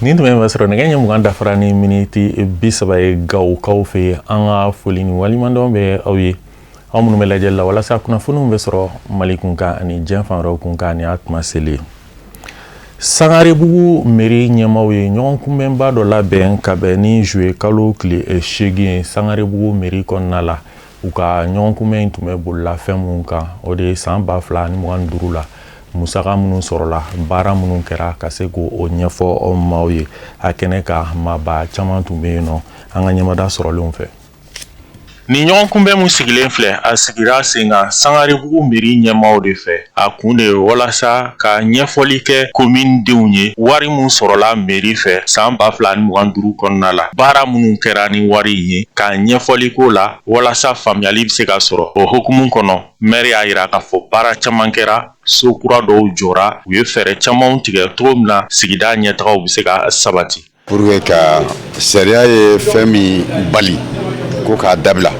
Nin tun bɛ sɔrɔ nɛgɛ ɲɛ 20 dafara ni miniti 30 ye Gawokaw fɛ yen. An ka foli ni waleɲumandɔn bɛ aw ye, aw minnu bɛ lajɛli la walasa kunnafoniw bɛ sɔrɔ Mali kun kan ani diɲɛ fan wɛrɛw kun kan. Ni y'a kuma selen, Sangarebugu mairie ɲɛmaaw ye ɲɔgɔn kunbɛnba dɔ labɛn ka bɛn ni juillet kalo tile 8 ye Sangarebugu mairie kɔnɔna la. U ka ɲɔgɔn kunbɛn in tun bɛ bolila fɛn minnu kan, o de ye san 2025 la musaka minnu sɔrɔla, baara minnu kɛra, ka se k'o ɲɛfɔ maaw ye. A kɛnɛ kan, maaba caman tun bɛ yen nɔ an ka ɲɛmada sɔrɔlenw fɛ. Nin ɲɔgɔn kunbɛn min sigilen filɛ, a sigira sen kan Sangarebugu mairie ɲɛmaaw de fɛ. A kun de ye walasa ka ɲɛfɔli kɛ commune denw ye, wari min sɔrɔla mairie fɛ san 2025 kɔnɔna la, baara minnu kɛra ni wari in ye, ka ɲɛfɔli ko la walasa faamuyali bɛ se ka sɔrɔ. O hukumu kɔnɔ, maire y'a jira k'a fɔ baara caman kɛra, so kura dɔw jɔra, u ye fɛɛrɛ camanw tigɛ cogo min na sigida ɲɛtagaw bɛ se ka sabati. Pour que ka sariya ye fɛn min bali ko k'a dabila,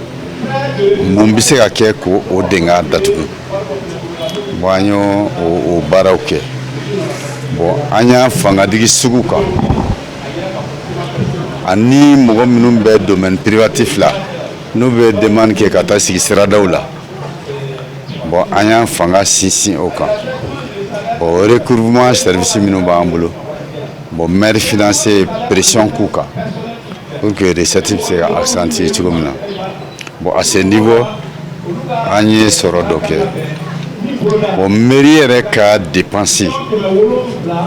mun bɛ se ka kɛ ko o denkɛ datugu? Bon, an y'o o baaraw kɛ. Bon, an y'a fangadigi sugu kan ani mɔgɔ minnu bɛ domaine privatif la, n'u bɛ demande kɛ ka taa sigi siradaw la. Bon, an y'an fanga sinsin o kan. Bon, recouvrement service minnu b'an bolo, bon, maire financier pression k'u kan pour que recette bɛ se ka accentuer cogo min na. Bon, à ce niveau, an ye sɔrɔ dɔ kɛ. Bon, mairie yɛrɛ ka dépense,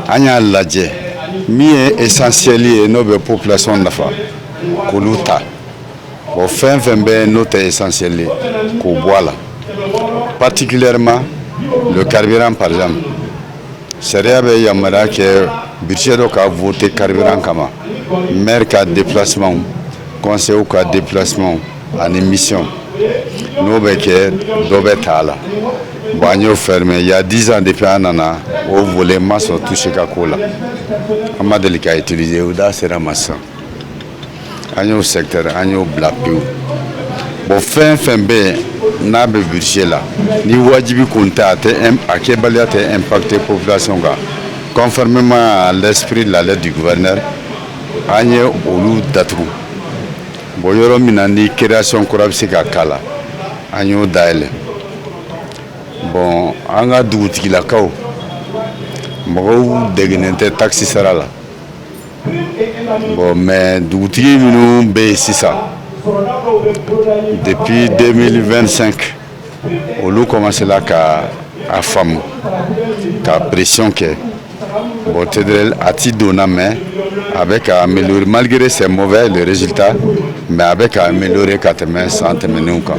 an y'a lajɛ min ye essentiel ye, n'o bɛ population nafa, k'olu ta. Bon, fɛn fɛn bɛ n'o tɛ essentiel ye, k'o bɔ a la, particulièrement le carburant par exemple. Sariya bɛ yamaruya kɛ budget dɔ ka voter carburant kama, maire ka déplacement, conseil ka déplacement ani mission, n'o bɛ kɛ, dɔ bɛ ta a la. Bon, an y'o fermé il y a 10 ans. Depuis an nana, o volet ma sɔn toucher ka ko la, an ma deli ka utiliser. O da sera ma sisan, an y'o secteur, an y'o bila pewu. Bon, fɛn fɛn bɛ yen n'a bɛ budget la, ni wajibi kun tɛ, a tɛ, a kɛbaliya tɛ impacter population kan, conformément à l'esprit de la lettre du gouverneur, an ye olu datugu. Bon, yɔrɔ min na ni création kura bɛ se ka k'a la, an y'o dayɛlɛ. Bon, an ka dugutigilakaw, mɔgɔw degunnen tɛ taxe sara la. Bon, mais dugutigi minnu bɛ yen sisan depuis 2025, olu commencé la ka a faamu ka pression kɛ. Bon, TDL a ti donna, mais a bɛ ka améliorer malgré c'est mauvais le résultat, mais a bɛ ka améliorer ka tɛmɛ san tɛmɛnenw kan.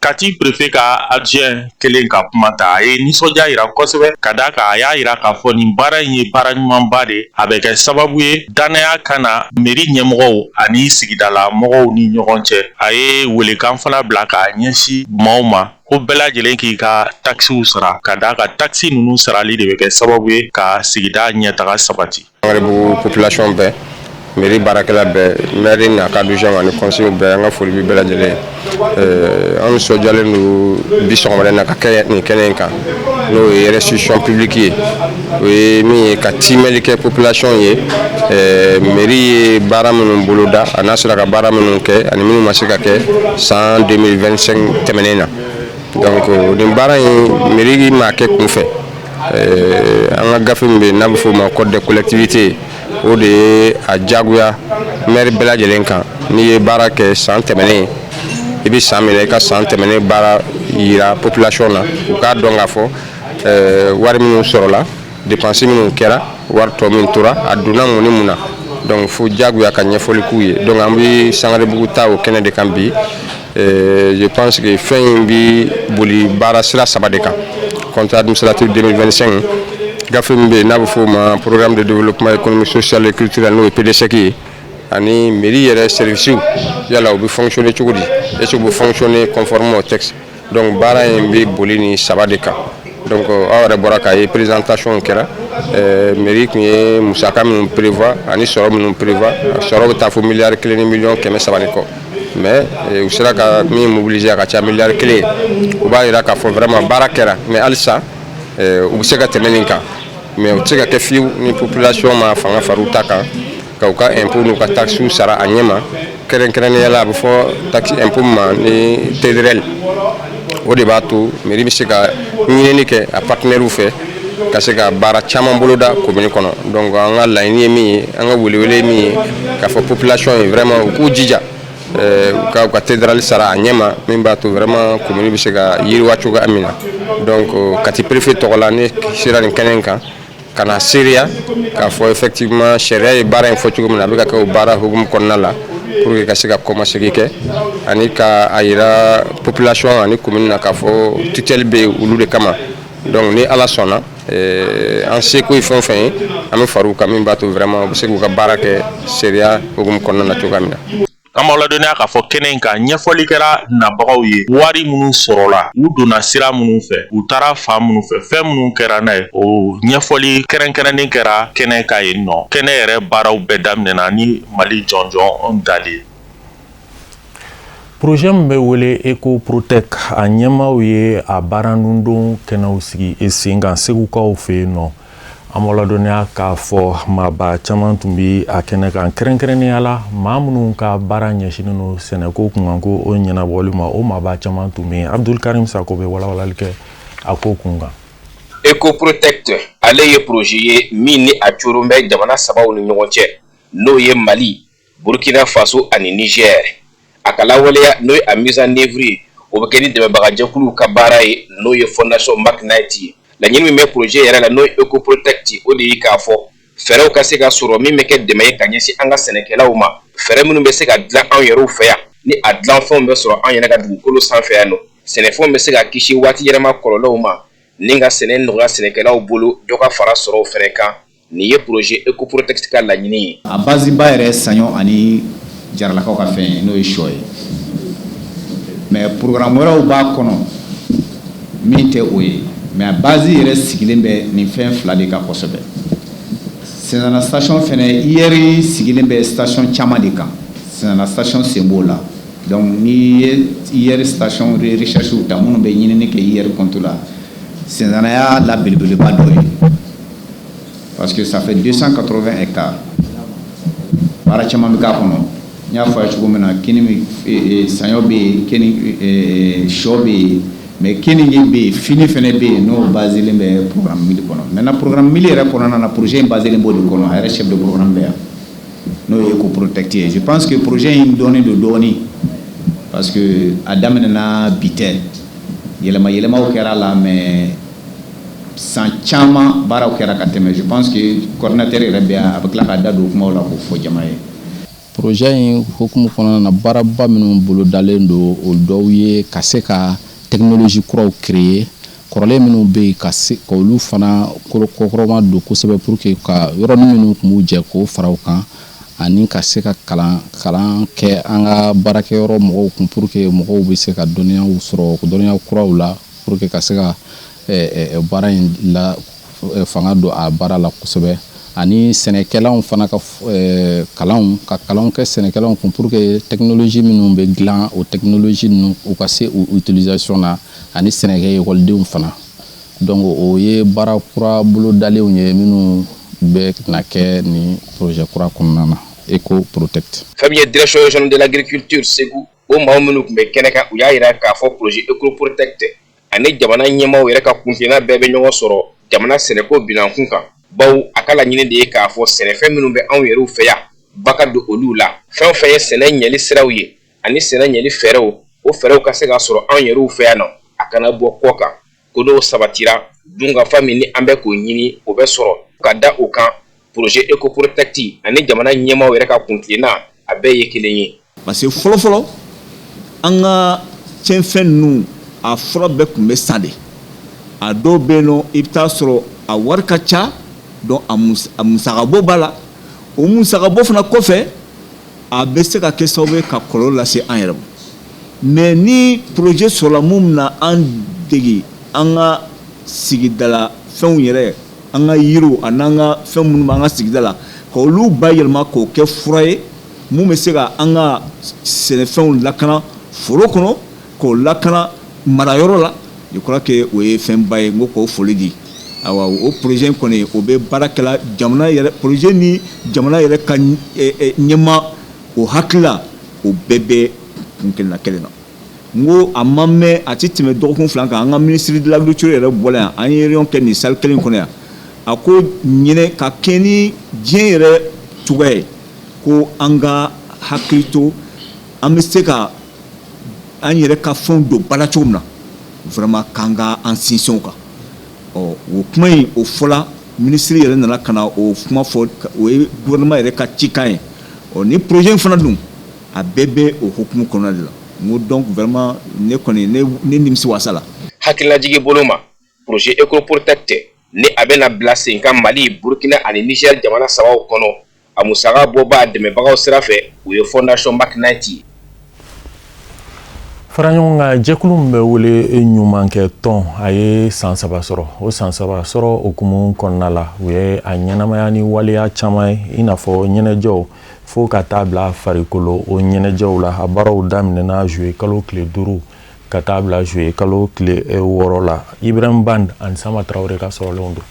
Kati préfet ka adjoint kelen ka kuma ta, a ye nisɔndiya yira kosɛbɛ ka d'a kan a y'a yira k'a fɔ nin baara in ye baara ɲumanba de, a bɛ kɛ sababu ye danaya ka na mairie ɲɛmɔgɔw ani sigidala mɔgɔw ni ɲɔgɔn cɛ. A ye welekan fana bila k'a ɲɛsin maaw ma ko bɛɛ lajɛlen k'i ka taxew sara, ka d'a kan taxe ninnu sarali de bɛ kɛ sababu ye ka sigida ɲɛtaga sabati. Sangarebugu population bɛɛ, mairie baarakɛla bɛɛ, maire n'a ka adjoint ani conseiller bɛɛ, an ka foli bɛ bɛɛ lajɛlen ye. An nisɔndiyalen don bi sɔgɔmada in na ka kɛ nin kɛnɛ in kan, n'o ye restitution publique ye. O ye min ye ka timɛli kɛ population ye, mairie ye baara minnu boloda, a n'a sera ka baara minnu kɛ ani minnu ma se ka kɛ san 2025 tɛmɛnen na. Donc nin baara in, mairie m'a kɛ kunfɛ. An ka gafe min bɛ yen n'a bɛ f'o ma Code des collectivités, o de ye a diyagoya maire bɛɛ lajɛlen kan: n'i ye baara kɛ san tɛmɛnen, i bɛ san minɛ, i ka san tɛmɛnen baara yira population na, u k'a dɔn k'a fɔ wari minnu sɔrɔla, dépense minnu kɛra, wari tɔ min tora, a donna mun ni mun na. Donc fo diyagoya ka ɲɛfɔli k'u ye. Donc an bɛ Sangarebugu ta o kɛnɛ de kan bi. Je pense que fɛn in bi boli baara sira saba de kan: compte administratif 2025, gafe min bɛ yen n'a bɛ f'o ma Programme de développement économique, social et culturel, n'o ye PDSEC ye, ani mairie yɛrɛ service, yala u bɛ fonctionner cogo di, est ce que u bɛ fonctionner conformément au texte. Donc baara in bɛ boli ni saba de kan. Donc aw yɛrɛ bɔra k'a ye, présentation kɛra, mairie tun ye musaka minnu prévoir ani sɔrɔ minnu prévoir. Sɔrɔ bɛ taa fo miliyari 1 ni miliyɔn 300 ni kɔ, mais u sera ka min mobiliser, a ka ca miliyari 1 ye. U b'a yira k'a fɔ vraiment baara kɛra, mais halisa u bɛ se ka tɛmɛ nin kan. Mais o tɛ se ka kɛ fiyewu ni population ma fanga far'u ta kan, ka u ka impôt n'u ka taxes sara a ɲɛ ma. Kɛrɛnkɛrɛnnenya la, a bɛ fɔ taxe impôt ma ni TDRL. O de b'a to mairie bɛ se ka ɲinini kɛ a partenaires fɛ, ka se ka baara caman boloda commune kɔnɔ. Donc an ka laɲini ye min ye, an ka welewele ye min ye k'a fɔ population ye, vraiment u k'u jija u ka u ka TDRL sara a ɲɛ ma, min b'a to vraiment commune bɛ se ka yiriwa cogoya min na. Donc Kati préfet tɔgɔ la, ne sera nin kɛnɛ in kan ka na seereya k'a fɔ effectivement sariya ye baara in fɔ cogo min na, a bɛ ka kɛ o baara hukumu kɔnɔna la, pour que ka se ka kɔmasegin kɛ ani ka a yira population ani commune na k'a fɔ tutelle bɛ yen olu de kama. Donc ni Ala sɔnna, an seko ye fɛn o fɛn ye, an bɛ far'u kan, min b'a to vraiment u bɛ se k'u ka baara kɛ sariya hukumu kɔnɔna na cogoya min na. An b'aw ladɔnniya k'a fɔ kɛnɛ in kan, ɲɛfɔli kɛra nabagaw ye, wari minnu sɔrɔla, u donna sira minnu fɛ, u taara fan minnu fɛ, fɛn minnu kɛra n'a ye, o ɲɛfɔli kɛrɛnkɛrɛnnen kɛra kɛnɛ kan yen nɔ. Kɛnɛ yɛrɛ baaraw bɛɛ daminɛna ni Mali jɔnjɔn dali ye. Projet min bɛ wele Ecoprotect, a ɲɛmaaw ye a baara nundon kɛnɛw sigi sen kan Segukaw fɛ yen nɔ. An b'aw ladɔnniya k'a fɔ maaba caman tun bɛ a kɛnɛ kan, kɛrɛnkɛrɛnnenya la maa minnu ka baara ɲɛsinnen don sɛnɛko kunkanko o ɲɛnabɔli ma, o maaba caman tun bɛ yen. Abdulkarim Sako bɛ walawalali kɛ a ko kun kan. Ecoprotect, ale ye projet ye min ni a coron bɛ jamana sabaw ni ɲɔgɔn cɛ, n'o ye Mali, Burkina Faso ani Niger. A ka lawaleya, n'o ye a mise en œuvre ye, o bɛ kɛ ni dɛmɛbagajɛkuluw ka baara ye, n'o ye Fondation McKnight ye. Laɲini min bɛ projet yɛrɛ la, n'o ye Ecoprotect, o de ye k'a fɔ fɛɛrɛw ka se ka sɔrɔ min bɛ kɛ dɛmɛ ye ka ɲɛsin an ka sɛnɛkɛlaw ma, fɛɛrɛ minnu bɛ se ka dilan anw yɛrɛw fɛ yan, ni a dilanfɛnw bɛ sɔrɔ an yɛrɛ ka dugukolo sanfɛ yan nɔ, sɛnɛfɛnw bɛ se ka kisi waati yɛlɛma kɔlɔlɔw ma, ni ka sɛnɛ nɔgɔya sɛnɛkɛlaw bolo, dɔ ka fara sɔrɔw fɛnɛ kan. Nin ye projet Ecoprotect ka laɲini ye. A base ba yɛrɛ, saɲɔ ani jaralakaw ka fɛn ye, n'o ye sɔ ye, mais programme wɛrɛw b'a kɔnɔ min tɛ o ye. Mais a base yɛrɛ sigilen bɛ nin fɛn fila de kan kosɛbɛ. Senzana station fɛnɛ, IER sigilen bɛ station caman de kan, Senzana station sen b'o la. Donc n'i ye IER station de recherche ta, minnu bɛ ɲinini kɛ IER compte la, Senzana y'a la belebeleba dɔ ye, parce que ça fait 280 hectares. Baara caman bɛ k'a kɔnɔ. N y'a fɔ a ye cogo min na, kini bɛ, saɲɔ bɛ yen, kini, sɔ bɛ yen, mais keninge bɛ yen, fini fɛnɛ bɛ yen, n'o baselen bɛ programme mil kɔnɔ. Maintenant, programme mil yɛrɛ kɔnɔna na, projet in baselen b'o de kɔnɔ. A yɛrɛ chef de programme bɛ yan, n'o ye Ecoprotect ye. Je pense que projet in dɔnnen don dɔɔnin, parce que a daminɛna bi tɛ, yɛlɛma yɛlɛmaw kɛra a la, mais san caman baaraw kɛra ka tɛmɛ. Je pense que coordinateur yɛrɛ bɛ yan, a bɛ tila k'a da don kumaw la k'o fɔ jama ye. Projet in hukumu kɔnɔna na, baaraba minnu bolodalen don, o dɔw ye ka se ka technologie kuraw créer, kɔrɔlen minnu bɛ yen, ka se k'olu fana kɔkɔrɔma don kosɛbɛ, pour que ka yɔrɔnin minnu tun b'u jɛ, k'o fara o kan, ani ka se ka kalan kɛ an ka baarakɛyɔrɔ mɔgɔw kun, pour que mɔgɔw bɛ se ka dɔnniyaw sɔrɔ, dɔnniya kuraw la, pour que ka se ka baara in la fanga don a baara la kosɛbɛ, ani sɛnɛkɛlaw fana ka kalanw, ka kalanw kɛ sɛnɛkɛlaw kun, pour que technologie minnu bɛ dilan, o technologie ninnu, u ka se u utilisation na, ani sɛnɛkɛ ekɔlidenw fana. Donc o ye baara kura bolodalenw ye minnu bɛ na kɛ nin projet kura kɔnɔna na, Ecoprotect. Fɛn min ye direction régionale de l'agriculture Segu, o maa minnu tun bɛ kɛnɛ kan, u y'a jira k'a fɔ projet Ecoprotect ani jamana ɲɛmaaw yɛrɛ ka kuntilenna bɛɛ bɛ ɲɔgɔn sɔrɔ jamana sɛnɛko binankun kan, bawo a ka laɲini de ye k'a fɔ sɛnɛfɛn minnu bɛ anw yɛrɛw fɛ yan, ba ka don olu la. Fɛn o fɛn ye sɛnɛ ɲɛli siraw ye ani sɛnɛ ɲɛli fɛɛrɛw, o fɛɛrɛw ka se ka sɔrɔ anw yɛrɛw fɛ yan nɔ, a kana bɔ kɔ kan. Ko n'o sabatira, dunkafa min ni an bɛ k'o ɲini, o bɛ sɔrɔ ka da o kan. Projet Ecoprotect ani jamana ɲɛmaaw yɛrɛ ka kuntilenna, a bɛɛ ye kelen ye. Parce que fɔlɔfɔlɔ, an ka tiɲɛfɛn ninnu, a fura bɛɛ tun bɛ san de. A dɔw bɛ yen nɔ, i bɛ taa sɔrɔ a wari ka ca. Donc a musakabɔ b'a la. O musakabɔ fana kɔfɛ, a bɛ se ka kɛ sababu ye ka kɔlɔlɔ lase an yɛrɛ ma. Mais ni projet sɔrɔla mun bɛna an dege an ka sigidala fɛnw yɛrɛ, an ka yiriw ani an ka fɛn minnu b'an ka sigida la, ka olu bayɛlɛma k'o kɛ fura ye mun bɛ se ka an ka sɛnɛfɛnw lakana foro kɔnɔ, k'o lakana marayɔrɔ la, je crois que o ye fɛnba ye. N ko k'o foli di. Awa, o projet in kɔni, o bɛ baara kɛla jamana yɛrɛ projet ni jamana yɛrɛ ka ɲɛma o hakilila, o bɛɛ bɛ kun kelen na kelen na. N ko a ma mɛn, a tɛ tɛmɛ dɔgɔkun 2 kan, an ka ministre de l'Agriculture yɛrɛ bɔra yan, an ye réunion kɛ nin salle kelen kɔnɔ yan. A ko ɲinɛ ka kɛ ni diɲɛ yɛrɛ cogoya ye, ko an ka hakili to an bɛ se ka an yɛrɛ ka fɛnw don ba la cogo min na, vraiment k'an ka an sinsin o kan. Ɔ, o kuma in, o fɔla, ministre yɛrɛ nana ka na o kuma fɔ, o ye gouvernement yɛrɛ ka cikan ye. Ɔ, ni projet in fana dun, a bɛɛ bɛ o hukumu kɔnɔna de la. N ko donc vraiment, ne kɔni, ne nimisi wasa la. Hakililajigi bolo ma, projet Ecoprotect ni a bɛna bila sen kan Mali, Burukina ani Niger jamana sabaw kɔnɔ, a musaka bɔba dɛmɛbagaw sira fɛ, o ye Fondation McKnight ye. Fara ɲɔgɔn kan jɛkulu min bɛ wele ɲumankɛ tɔn, a ye san 3 sɔrɔ. O san 3 sɔrɔ hukumu kɔnɔna la, u ye a ɲɛnamaya ni waleya caman ye, i n'a fɔ ɲɛnajɛw fo ka taa bila farikolo o ɲɛnajɛw la. A baaraw daminɛna juillet kalo tile 5 ka taa bila juillet kalo tile 6 la. Ibrahim Band ani Sama Tarawele ka sɔrɔlenw don.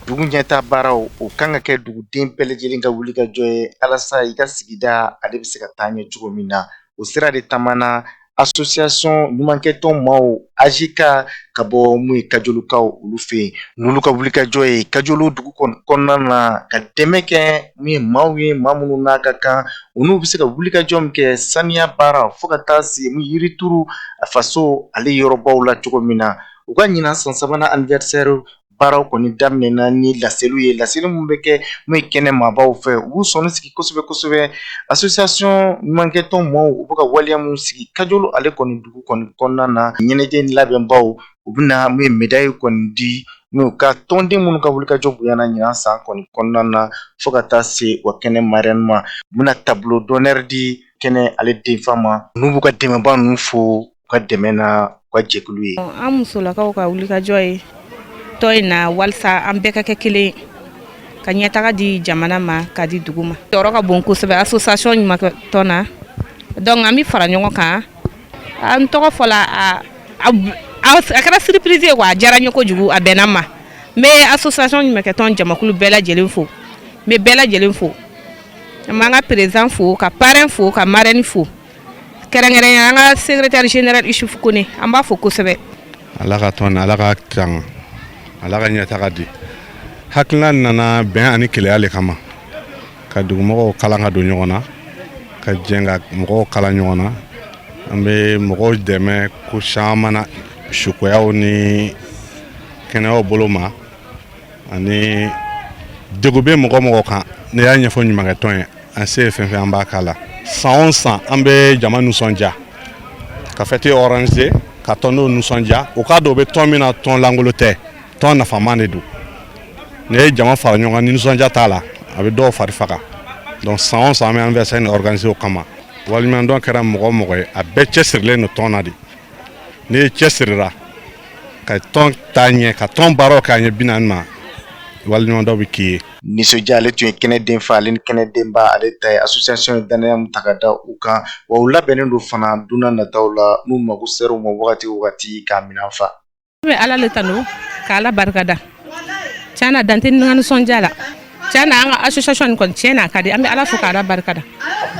Dugu ɲɛta baaraw, o kan ka kɛ duguden bɛɛ lajɛlen ka wuli ka jɔ ye, walasa i ka sigida ale bɛ se ka taa ɲɛ cogo min na. O sira de taamana association ɲumankɛtɔn maaw AJK ka bɔ mun ye Kajolokaw olu fɛ yen, n'olu ka wulikajɔ ye Kajolo dugu kɔnɔna na, ka dɛmɛ kɛ mun ye maaw ye, maa minnu n'a ka kan, olu bɛ se ka wulikajɔ min kɛ saniya baara, fo ka taa se yirituru faso ale yɔrɔbaw la cogo min na. U ka ɲinan san sabanan anniversaire baaraw kɔni daminɛna ni laseliw ye, laseli minnu bɛ kɛ mun ye kɛnɛ maabaw fɛ. U b'u sɔnni sigi kosɛbɛ kosɛbɛ. Association ɲumankɛtɔn maaw, u bɛ ka waleya mun sigi Kajolo ale kɔni dugu kɔni kɔnɔna na, ɲɛnajɛ labɛnbaw, u bɛna mun ye médaille kɔni di n'u ka tɔnden minnu ka wulikajɔ bonyana ɲinan san kɔni kɔnɔna na, fo ka taa se u ka kɛnɛ marraine ma. U bɛna tableau d'honneur di kɛnɛ ale denfa ma, n'u b'u ka dɛmɛba ninnu fo u ka dɛmɛ na u ka jɛkulu ye. An musolakaw ka wulikajɔ ye tɔn in na, walasa an bɛɛ ka kɛ kelen, ka ɲɛtaga di jamana ma, ka di dugu ma. Jɔyɔrɔ ka bon kosɛbɛ association ɲumankɛ tɔn na. Donc an bɛ fara ɲɔgɔn kan. An tɔgɔ fɔla, a kɛra surprise ye quoi. A diyara n ye kojugu, a bɛnna n ma. N bɛ association ɲumankɛ tɔn jamakulu bɛɛ lajɛlen fo, n bɛ bɛɛ lajɛlen fo. N b'an ka président fo, ka parrain fo, ka marraine fo, kɛrɛnkɛrɛnnenya an ka secrétaire général Isufu Kone, an b'a fo kosɛbɛ. Ala ka tɔn, ala ka tanga, ala ka ɲɛtaga di. Hakilina nana bɛn ani keleya le kama, ka dugumɔgɔw kalan ka don ɲɔgɔn na, ka jɛn ka mɔgɔw kala ɲɔgɔn na. An bɛ mɔgɔw dɛmɛ ko caman na, sukoyaw ni kɛnɛyaw bolo ma, ani degun bɛ mɔgɔ mɔgɔ kan, n'i y'a ɲɛfɔ ɲumankɛtɔn ye, an se ye fɛn fɛn, an b'a k'a la. San o san, an bɛ jama nisɔndiya ka fête organiser, ka tɔndenw nisɔndiya, u k'a dɔn u bɛ tɔn min na, tɔn lankolon tɛ, tɔn nafama de don. N'i ye jama fara ɲɔgɔn kan ni nisɔndiya t'a la, a bɛ dɔw fari faga. Donc san o san, an bɛ anniversaire nin organiser o kama. Waleɲumandɔn kɛra mɔgɔ o mɔgɔ ye, a bɛɛ cɛsirilen don tɔn na de. N'i ye cɛsirira ka tɔn taa ɲɛ, ka tɔn baaraw kɛ a ɲɛ 40 ma, waleɲumandɔn bɛ k'i ye. Nisɔndiya ale tun ye kɛnɛ denfa ale ni kɛnɛ denba ale ta ye. Association ye danaya min ta ka da u kan, wa u labɛnnen don fana don nataw la, n'u mago sera u ma wagati o wagati, k'a minɛn fa. N bɛ Ala le tanu, ka Ala barika da. Tiɲɛ na, dan tɛ n ka nisɔndiya la. Tiɲɛ na, an ka association nin kɔni, tiɲɛ na, a ka di. An bɛ Ala fo ka Ala barika da.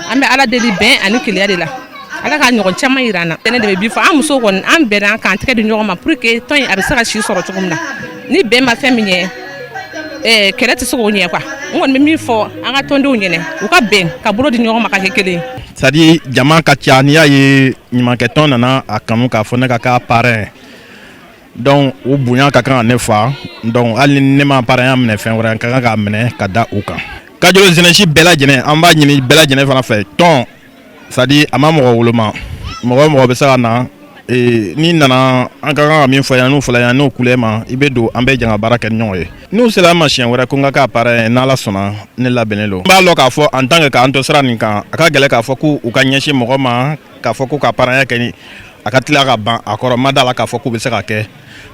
An bɛ Ala deli bɛn ani keleya de la. Ala k'a ɲɔgɔn caman yira an na. Ne de bɛ bi fɔ, an musow kɔni, an bɛnna k'an tɛgɛ di ɲɔgɔn ma pour que tɔn in a bɛ se ka si sɔrɔ cogo min na. Ni bɛn ma fɛn min ɲɛ, kɛlɛ tɛ se k'o ɲɛ quoi. N kɔni bɛ min fɔ an ka tɔndenw ɲɛnɛ, u ka bɛn ka bolo di ɲɔgɔn ma ka kɛ kelen ye. C'est à dire, jama ka ca. N'i y'a ye ɲumankɛtɔn nana a kanu k'a fɔ ne ka k'a parrain, donc o bonya ka kan ka ne fa. Donc hali ni ne ma parrain minɛ, fɛn wɛrɛ n ka kan k'a minɛ ka da u kan. Kajolo jeunesse bɛɛ lajɛlen, an b'a ɲini bɛɛ lajɛlen fana fɛ. Tɔn, c'est à dire, a ma mɔgɔ woloma, mɔgɔ o mɔgɔ bɛ se ka na, n'i nana, an ka kan ka min fɔ yan, n'o fɔla yan, n'o kule ma, i bɛ don, an bɛ jɛ ka baara kɛ ni ɲɔgɔn ye. N'u sera an ma siɲɛ wɛrɛ ko n ka k'a parrain, n'Ala sɔnna, ne labɛnnen don. N b'a lɔn k'a fɔ en tant que k'an to sira nin kan, a ka gɛlɛn k'a fɔ k'u ka ɲɛsin mɔgɔ ma k'a fɔ ko ka parrain kɛ ni a ka tila ka ban a kɔrɔ. Ma da la k'a fɔ k'u bɛ se ka kɛ,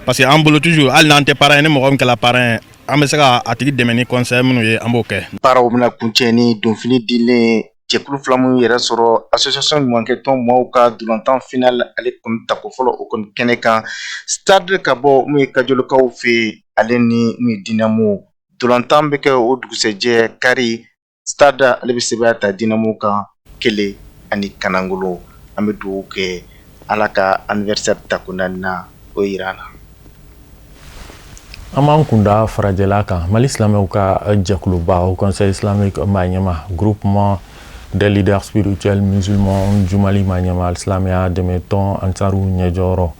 parce que an bolo toujours, hali n'an tɛ parrain, ni mɔgɔ min kɛra parrain, an bɛ se ka a tigi dɛmɛ ni conseil minnu ye, an b'o kɛ. Baaraw bɛna kuncɛ ni donfini dilen. Jɛkulu fila minnu yɛrɛ sɔrɔ association ɲumankɛtɔn maaw ka ntolantan final ale kɔni tako fɔlɔ o kɔni kɛnɛ kan, Stade ka bɔ min ye Kajolokaw fɛ yen, ale ni min ye Dinamo. Ntolantan bɛ kɛ o dugusɛjɛ kari. Stade ale bɛ sebaaya ta Dinamo kan 1-0. An bɛ dugawu kɛ Ala ka anniversaire tako naaninan o jira an na. An b'an kunda farajɛla kan. Mali silamɛw ka jɛkuluba Haut Conseil islamique maa ɲɛma, Groupement des leaders spirituels musulmans du Mali maa ɲɛma, silamɛya dɛmɛtɔn Ansaru ɲɛjɔyɔrɔ,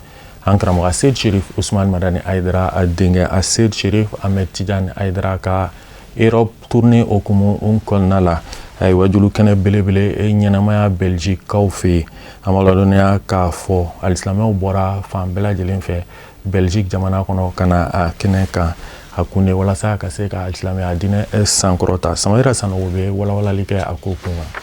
an karamɔgɔ Seyid Sherif Usman Madani Hayidara a denkɛ a Seyid Sherif Ahmed Tidiane Hayidara ka Europe tournée hukumu kɔnɔna la, a ye wajulu kɛnɛ belebele ɲɛnamaya Belgique kaw fɛ yen. An b'a ladɔnniya k'a fɔ alisilamɛw bɔra fan bɛɛ lajɛlen fɛ Belgique jamana kɔnɔ ka na a kɛnɛ kan. A kun de walasa ka se ka silamɛya diinɛ sankɔrɔta. Samayira Sanogo bɛ walawalali kɛ a ko kun kan.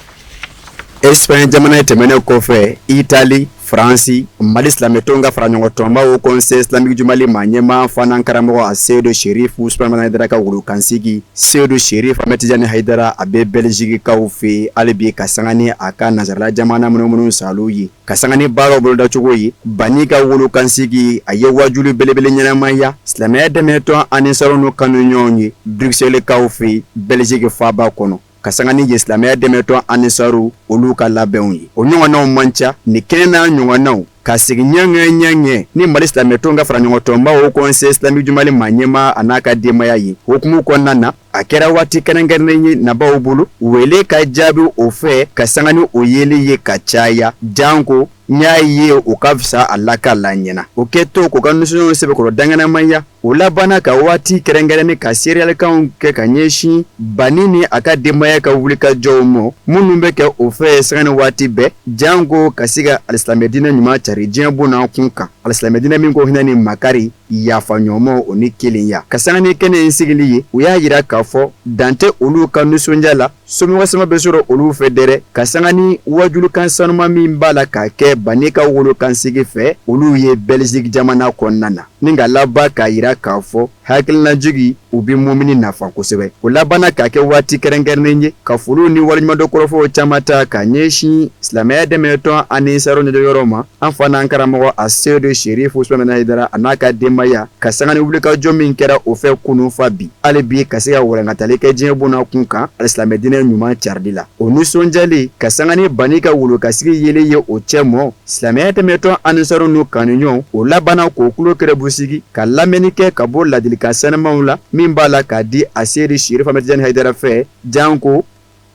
Espagne jamana tɛmɛnen kɔfɛ, Itali, Faransi, Mali silamɛtɔn ka faraɲɔgɔn tɔnba Haut Conseil islamique du Mali maa ɲɛmaa fana karamɔgɔ a Seyidu Sherif Usman Madani Hayidara ka wulukansigi, Seyidu Sherif Ahmed Tijani Hayidara, a bɛ Belgique kaw fɛ yen hali bi ka sanga ni a ka nansarala jamana minnu salu ye, ka sanga ni baaraw bolodacogo ye. Bani ka wolokansigi, a ye wajuli belebele ɲɛnamaya silamɛya dɛmɛtɔn Anisaru n'u kanuɲɔgɔnw ye Bruxelles-kaw fɛ yen, Belgique faaba kɔnɔ, ka sanga ni ye silamɛya dɛmɛtɔn Anisaru olu ka labɛnw ye. O ɲɔgɔnnaw man ca ni kɛnɛ n'a ɲɔgɔnnaw ka sigi ɲɛŋɛ ɲɛŋɛ ni Mali silamɛtɔn ka faraɲɔgɔntɔnba Haut Conseil islamique du Mali maa ɲɛmaa a n'a ka denbaya ye. Hukumu kɔnɔna na, a kɛra waati kɛrɛnkɛrɛnnen ye nabaw bolo wele ka jaabi o fɛ, ka sanga ni o yeli ye ka caya, janko n y'a ye o ka fisa a la ka la ɲɛna. O kɛtɔ k'u ka nisɔndiyaw sɛbɛkɔrɔ danganamaya, o labanna ka waati kɛrɛnkɛrɛnnen ka seereyalikanw kɛ ka ɲɛsin Bani ni a ka denbaya ka wulikajɔw ma minnu bɛ kɛ o fɛ sanga ni waati bɛɛ, janko ka se ka alisilamɛdiinɛ ɲuman cari diɲɛ bon kun kan, alisilamɛdiinɛ min ko hinɛ ni makari, yafa ɲɔgɔnma o ni kelenya. Ka sanga ni kɛnɛ in sigili ye, u y'a jira k'a fɔ dan tɛ olu ka nisɔndiya la, somɔgɔ sama bɛ sɔrɔ olu fɛ dɛrɛ, ka sanga ni wajulukan sanuma min b'a la k'a kɛ Bani ka wolokansigi fɛ olu ye Belgique jamana kɔnɔna na, ni ka laban k'a jira k'a fɔ hakilinajigi u bɛ mumini nafa kosɛbɛ. O labanna k'a kɛ waati kɛrɛnkɛrɛnnen ye ka foliw ni waleɲumandɔn kɔrɔfɔw caman ta ka ɲɛsin silamɛya dɛmɛtɔn Anisaru ɲɛjɔyɔrɔ ma, an fa n'an karamɔgɔ a Seyidu Sherif Usman Madani Hayidara a n'a ka denbaya, ka sanga ni wulikajɔ min kɛra o fɛ kunun fa bi, hali bi ka se ka walankatali kɛ diɲɛ bon kun kan alisilamɛdiinɛ ɲuman carili la. O nisɔndiyali ka sanga ni Bani ka wolokasigi yeli ye o cɛ mɔ silamɛya dɛmɛtɔn Anisaru n'u kanuɲɔgɔnw, o labanna k'o tulo kerebu sigi ka lamɛnni kɛ ka bɔ ladilikan sanumanw la min b'a la k'a di a Seyidu Sherif Ahmed Tijani Hayidara fɛ, janko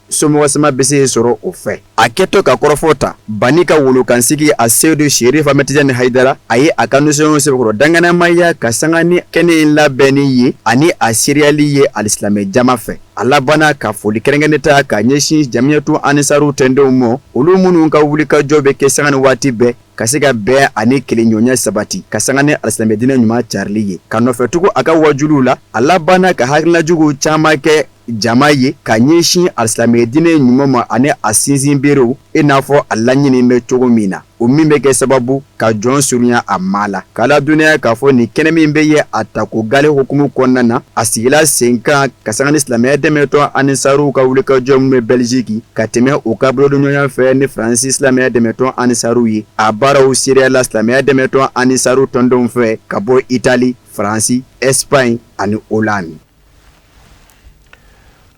somɔgɔ sama bɛ se sɔrɔ o fɛ. A kɛtɔ ka kɔrɔfɔ ta Bani ka wolokansigi a Seyidu Sherif Ahmed Tijani Hayidara, a ye a ka nisɔndiya sɛbɛkɔrɔ danganamaya ka sanga ni kɛnɛ in labɛnni ye ani a seereyali ye alisilamɛ jama fɛ. A labanna ka foli kɛrɛnkɛrɛnnen ta ka ɲɛsin jamiyatu Anisaru tɔndenw ma, olu minnu ka wulikajɔ bɛ kɛ sanga ni waati bɛɛ ka se ka bɛn ani kelenɲɔgɔnya sabati, ka sanga ni alisilamɛdiinɛ ɲuman carili ye. Ka nɔfɛtugu a ka wajuliw la, a labanna ka hakilinajuguw caman kɛ jama ye ka ɲɛsin alisilamɛdiinɛ ɲuman ma ani a sinsinberew, i n'a fɔ a laɲini bɛ cogo min na, o min bɛ kɛ sababu ka jɔn surunya a ma la. K'a ladɔnniya k'a fɔ nin kɛnɛ min bɛ ye a tako gale hukumu kɔnɔna na, a sigila sen kan ka sanga ni silamɛya dɛmɛtɔn Anisaruw ka wulikajɔ min bɛ Belgique ka tɛmɛ u ka bolodonɲɔgɔnya fɛ ni Faransi silamɛya dɛmɛtɔn Anisaruw ye. A baaraw seereyala silamɛya dɛmɛtɔn Anisaru tɔndenw fɛ ka bɔ Itali, Faransi, Espagne ani Hollande.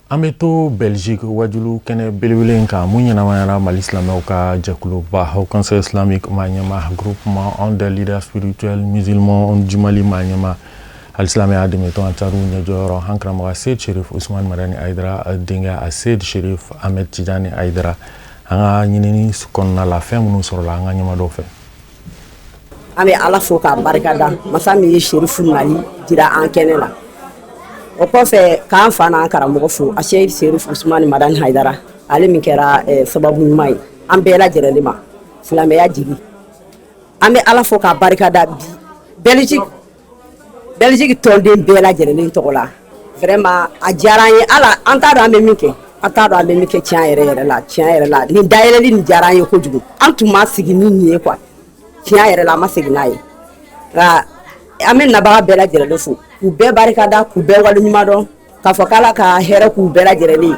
An bɛ to Belgique wajulu kɛnɛ belebele in kan mun ɲɛnamayara Mali silamɛw ka jɛkuluba Haut Conseil islamique maa ɲɛmaa, Groupement des leaders spirituels musulmans du Mali maa ɲɛmaa, alisilamɛya dɛmɛtɔn Ansaru ɲɛjɔyɔrɔ, an karamɔgɔ Seyid Sherif Usman Madani Hayidara denkɛ a Seyid Sherif Ahmed Tijani Hayidara. An ka ɲinini kɔnɔna la, fɛn minnu sɔrɔla an ka ɲɛma dɔw fɛ. An bɛ Ala fo k'a barika da, masa min ye Serifu nali jira an kɛnɛ la. O kɔfɛ, k'an fa n'an karamɔgɔ fo, a Seyid Serif Usumani Madani Hayidara, ale min kɛra sababu ɲuman ye an bɛɛ lajɛlen ma silamɛya jigi. An bɛ Ala fo k'a barika da bi Belgique tɔnden bɛɛ lajɛlen tɔgɔ la. Vraiment, a diyara an ye. Ala, an t'a dɔn an bɛ min kɛ, an t'a dɔn an bɛ min kɛ. Tiɲɛ yɛrɛ yɛrɛ la, tiɲɛ yɛrɛ la, nin dayɛlɛli nin diyara an ye kojugu. An tun ma sigi ni nin ye quoi. Tiɲɛ yɛrɛ la, an ma segin n'a ye, nka an bɛ nabaga bɛɛ lajɛlen fo, k'u bɛɛ barika da, k'u bɛɛ waleɲuman dɔn, k'a fɔ k'Ala ka hɛrɛ k'u bɛɛ lajɛlen ye.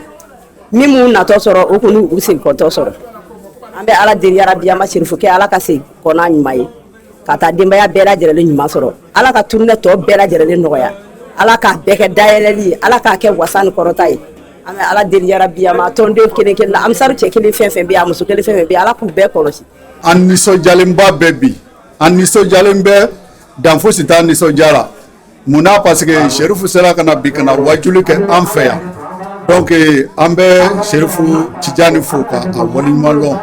Min m'u natɔ sɔrɔ, o kun u segintɔ sɔrɔ. An bɛ Ala deli yarabi, an ma Serifu kɛ, Ala ka segin kɔnɔ ɲuman ye ka taa denbaya bɛɛ lajɛlen ɲuman sɔrɔ. Ala ka tournée tɔ bɛɛ lajɛlen nɔgɔya. Ala k'a bɛɛ kɛ dayɛlɛli ye. Ala k'a kɛ wasa ni kɔrɔta ye. An bɛ Ala deli yarabi, a ma tɔnden kelen kelen na, Ansaru cɛ kelen fɛn fɛn bɛ yen, a muso kelen fɛn fɛn bɛ yen, Ala k'u bɛɛ kɔlɔsi. An nisɔndiyalenba bɛ bi, an nisɔndiyalen bɛ, dan fosi t'an nisɔndiya la. Mun na? Parce que Serifu sera ka na bi ka na wajuli kɛ an fɛ yan. Donc an bɛ Serifu Tijani fo ka a waleɲuman lɔn,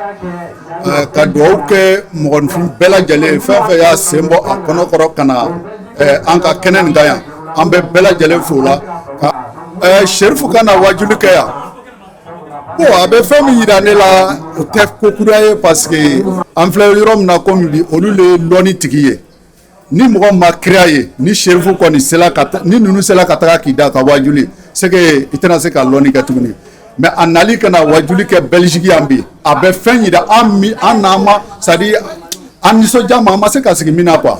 ka dugawu kɛ mɔgɔninfin bɛɛ lajɛlen ye, fɛn fɛn y'a sen bɔ a kɔnɔ kɔrɔ ka na an ka kɛnɛ nin kan yan. An bɛ bɛɛ lajɛlen fo la ka Serifu ka na wajuli kɛ yan. Bon, a bɛ fɛn min yira ne la, o tɛ ko kura ye, parce que an filɛ yɔrɔ min na komi bi, olu le ye lɔnni tigi ye. Ni mɔgɔ ma kira ye, ni Serifu kɔni sela ka, ni ninnu sela ka taga k'i da ka wajuli, c'est que i tɛna se ka lɔnni kɛ tuguni. Mais a nali ka na wajuli kɛ Belgique yan bi, a bɛ fɛn yira an mi an n'an ma, c'est à dire an nisɔndiya ma, an ma se ka sigi min na quoi.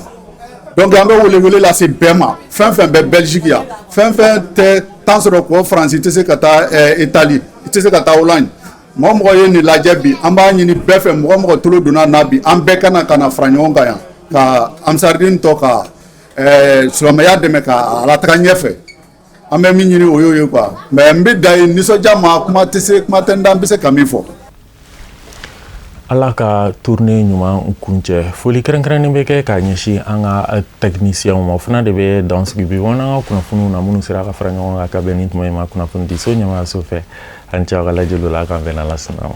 Donc an bɛ wele wele lase bɛɛ ma, fɛn fɛn bɛ Belgique yan, fɛn fɛn tɛ temps sɔrɔ k'o France, i tɛ se ka taa Italie, i tɛ se ka taa Hollande, mɔgɔ mɔgɔ ye nin lajɛ bi, an b'a ɲini bɛɛ fɛ, mɔgɔ mɔgɔ tolo donna na bi, an bɛɛ ka na fara ɲɔgɔn kan yan ka Ansarudine tɔ ka silamɛya dɛmɛ ka ala taga ɲɛfɛ. An bɛ min ɲini, o y'o ye quoi. Mais n bɛ da yen nisɔndiya ma, kuma tɛ se, kuma tɛ n da, n bɛ se ka min fɔ. Ala ka tournée ɲuman kuncɛ. Foli kɛrɛnkɛrɛnnen bɛ kɛ k'a ɲɛsin an ka techniciens ma. O fana de bɛ dan sigi bi bamanan ka kunnafoniw na, minnu sera ka fara ɲɔgɔn kan ka bɛn ni tuma in ma kunnafoni diso ɲɛmaayaso fɛ. An cɛ aw ka lajɛliw la, k'an bɛn n'Ala sɔnna ma.